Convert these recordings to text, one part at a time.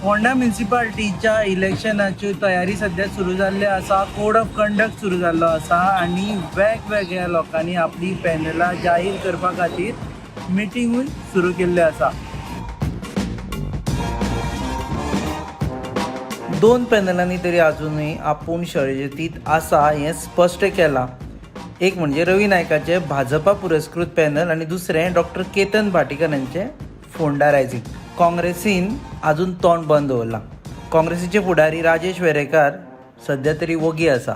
फोंडा म्युनिसिपालिटीच्या इलेक्शनाच्यो तयारी सध्या सुरू जाल्ली आसा. कोड ऑफ कंडक्ट सुरू जाल्लो आसा आनी वेगवेगळ्या लोकांनी आपली पॅनलां जाहीर करपा खातीर मिटींगूय सुरू केल्ले आसा. दोन पॅनलांनी तरी अजुनूय आपूण शर्यतीत आसा हें स्पश्ट केलां. एक म्हणजे रवी नायकाचें भाजपा पुरस्कृत पॅनल आनी दुसरें डॉक्टर केतन भाटीकर हांचें फोंडा रायझींग. काँग्रेसीन अजून तोंड बंद दवरलां. काँग्रेसीचे फुडारी राजेश वेरेंकार सध्या तरी वोगी आसा.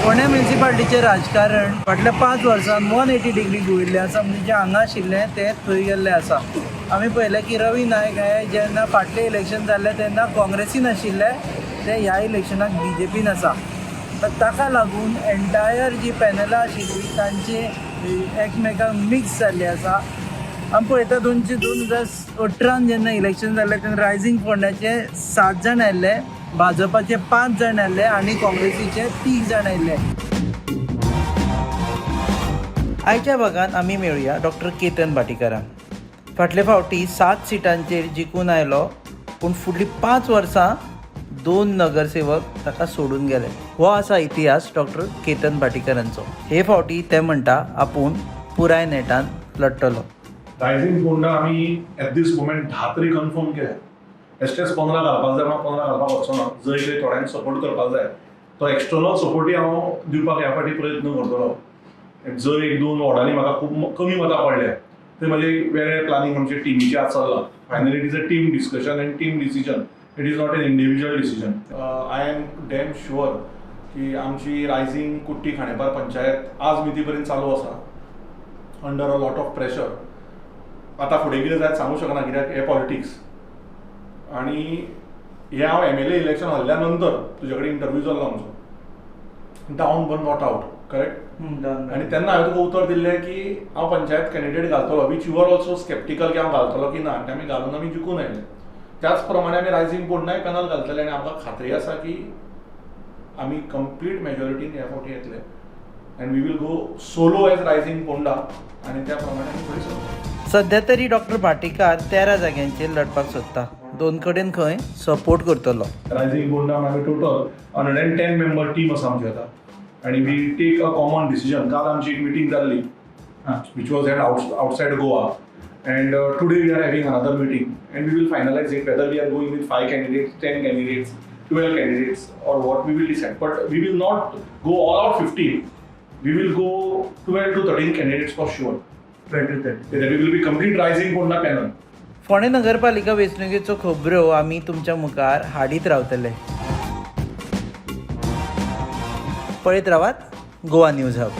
फोंड्या म्युनिसिपालिटीचें राजकारण फाटल्या 5 वर्सांत 180 डिग्री घुंविल्लें आसा. म्हणजे जें हांगा आशिल्लें तें थंय गेल्लें आसा. आमी पळयलें की रवी नायक हे जेन्ना फाटलें इलेक्शन जाल्लें तेन्ना काँग्रेसीन आशिल्ले, ते ह्या इलेक्शनाक बीजेपीन आसा. तर ताका लागून एंटायर जी पॅनलां आशिल्लीं तांचे एकमेकांक मिक्स जाल्ली आसा. आमी पळयता, 2018न जेन्ना इलेक्शन जालें तेन्ना रायझींग फोंड्याचे सात जाण आयिल्ले, भाजपाचे पांच जाण आयिल्ले आनी काँग्रेसीचे तीग जाण आयिल्ले. आयच्या भागात आमी मेळुया डॉक्टर केतन भाटीकाराक. फाटले फावटी सात सिटांचेर जिखून आयलो, पूण फुडलीं 5 वर्सां दोन नगरसेवक ताका सोडून गेले. हो आसा इतिहास डॉक्टर केतन भाटीकरांचो. हे फावटी ते म्हणटा, आपूण पुराय नेटान लडटलो. रायझींग फोंडा आमी एट दीस मोमेंट 10 तरी कन्फर्म केल्या. बेश्टेच 15 घालपाक जाय म्हणून 15 घालपाक वचचो ना. जंय खंय थोड्यांक सपोर्ट करपाक जाय, तो एक्सटर्नल सपोर्टूय हांव दिवपाक ह्या फावटी प्रयत्न करतलो. जर एक दोन वॉर्डांनी म्हाका खूब कमी मतां पडल्या, थंय म्हजें वेगळें प्लॅनिंग आमच्या टिमीचें आज चल्लां. Finally, it is a team discussion and team decision. It is not an individual decision. I am damn sure की आमची रायझींग कुट्टी खांडेपार पंचायत आज मिती पर्यंत चालू आसा under a lot of pressure. आतां फुडें कितें जायत सांगू शकना, कित्याक हे पॉलिटिक्स. आनी हे हांव एमएलए इलेक्शन हरल्या नंतर तुजे कडेन इंटरव्यू जाल्लो आमचो, down but not out, correct? आनी तेन्ना हांवें तुका उतर दिल्लें की हांव पंचायत कॅन्डिडेट घालतलो, which you are also skeptical की हांव घालतलो की ना. आनी आमी घालून आमी जिखून आयले. त्याच प्रमाणे आमी रायझींग फोंडाय पॅनल घालतले आनी आमकां खात्री आसा की आमी कंप्लीट मेजॉरिटीन ह्या फावटी येतले and we will go solo as Rising Ponda आनी त्या प्रमाणे आमी फुडें सरतले. सध्या तरी डॉक्टर भाटीकार 13 जाग्यांचेर लढपाक सोदता. दोन कडेन खंय सपोर्ट करतलो. रायझींग फोंडा आमी total 110 member team आसा आमची आतां आनी we take a common decision. काल आमची एक मिटींग जाल्ली, which was at outside Goa, and today we are having another meeting and we will finalize it, whether we are going with five candidates, 10 candidates, 12 candidates or what, we will decide. But we will not go all out 15. We will go 12 to 13 candidates for sure. 12 to 13. That will be complete Rising Ponda panel. फोंडें नगरपालिका वेंचणुकेचो खबऱ्यो आमी तुमच्या मुखार हाडीत रावतले. पळयत रावात Goa news hub.